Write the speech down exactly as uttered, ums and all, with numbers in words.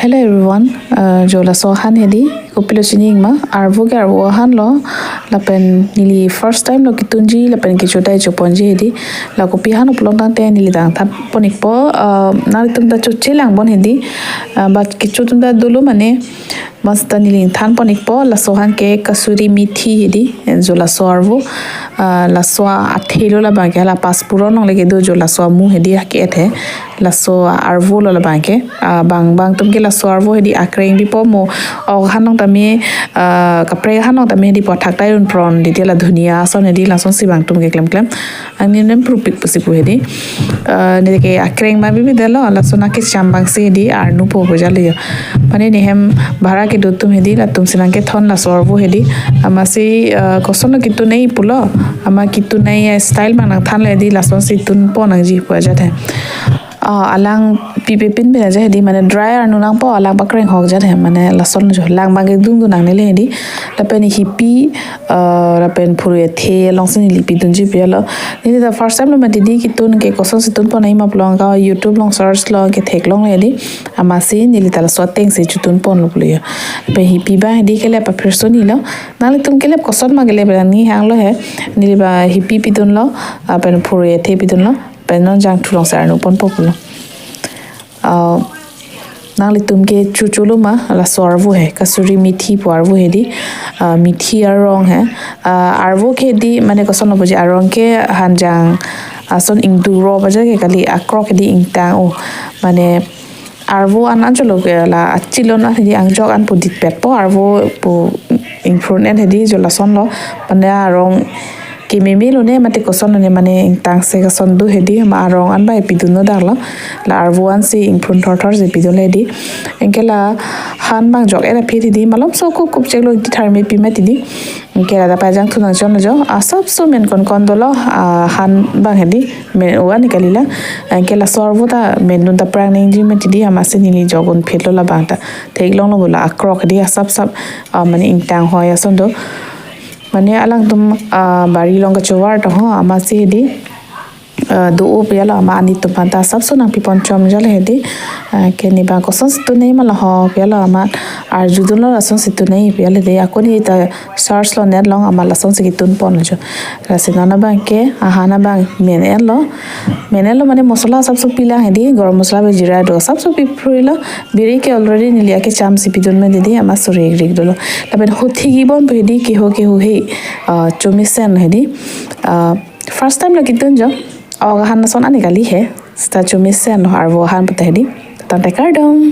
Hello everyone, uh, jo laso ahan hedi, kopilo chini ma, arvo ke arvo ahan lo, lapen neli first time lo kitunji, lapen kecho dai choponji hedi, la kopi ahan pulo tangte neli dang than pon-ikpo, uh, nangtum ta choche lang bon hedi, uh, but kecho atum ta dolo mane, mas ta neli than pon-ikpo, laso ahan ke kasuri methi hedi, eh, jo laso arvo, uh, laso athe lo labang ke la pasporon along le kedo jo laso amu hedi ake ethe. Laso arvo lo labang ke, ah, bang bang atum ke laso arvo hedi akreng bipo mo, ok ahan along tame, ah, kaprek ahan along tame hedi po thak tai un pron di dia la dhunia ason hedi lasonsi bang atum ke klem klem. Angni nem prupik pusi pu hedi. Ah, ne ke akreng ma bibi delo, laso nangkecham abangsi hedi arnu po pu jali yo. Mane ne hem bhara kedo atum hedi latum si nangkethon laso arvo hedi. Amatsi, ah, koson lo kitun-ei pulo. Amat kitun-ei style bang nangthan le hedi lasonsi tun pon nangji pu ajat he. Ah, alang pipe pin pin aja hedi, mane dry arnu nangpo, alang pakreng hok jat he, mane lason jo lang bang ke dung dung nangne le hedi. Lapen hipi, ah, lapen phurui athe alongsi neli pidunji pu lo. Neli ta first time lo mati di kitun ke kosonsi tun pon nangji ma pulo, anke YouTube along search lo, anke theklong le hedi. Amatsi neli ta laso atengsi chotun ponlo pulo yo. Lapen hipi bang hedi kelep aphi arsoni lo. Nanglitum kelep koson ma kelep neli hanglo he. Neli bang hipi pidunlo, lapen phurui athe pidunlo. Pen non jangthu alongsi arnu ponpo pulo. Ah, nanglitum ke chocholo ma, laso arvo he, kasuri methi pu arvo hedi, ah, methi arong he. Ah, arvo ke hedi, mane koson lo puji arong ke hanjang ason ingduro baja ke kali akrok hedi ingtang o. Mane arvo an ancholo ke la achilon an hedi angjok an pu ditpet po arvo pu ingphurun hedi jo lason lo. Mane arong kememe lo ne mate koson lo ne mane ingtang se koson do hedi ma arong an bai pidun lo dak lo. La arvo ansi ingphurun thor thor si pidun le hedi. Anke la han bang jok era phi hedi malomso kup kup chek lo di tharme pi mati di. Anke la da pajangthu nangchon lo jo. Asapso men kon kon dolo, ah, han bang hedi. Men o-an kali la. Anke laso arvo ta men dun ta prang ningji mati di amatsi neli jok un phit lo labang ta. Theklong lo bo la akrok hedi asap sap, ah, mane ingtang hoi ason do. Mane alangtum, ah, bari along kachovar to ho, amatsi hedi, ah, do-o pu lo, amat ani atum aphan ta asapso nangpi pon chom jale hedi. Ah, ke ne bang kosonsi tun nangji ma la ho pu lo, amat arjudun lo lasonsi tun nangji pu le hedi. Ako neli ta search lo net along amat lasonsi kitun pon lo jo. Lasi non abang ke, ahan abang men en lo. Men en lo mane masala asapso pilang hedi, garam masala pen jeera do asapso pi phurui lo. Biri ke already neli akechamsi pidun mati di amat suri rik rik dolo. Lapen hothi kibon pu hedi keho keho he, ah, chomisen hedi. Ah, first time lo kitun jo. Ok ahan ason an kali he. Seta chomisen lo arvo ahan pu ta hedi. Tangte kardom.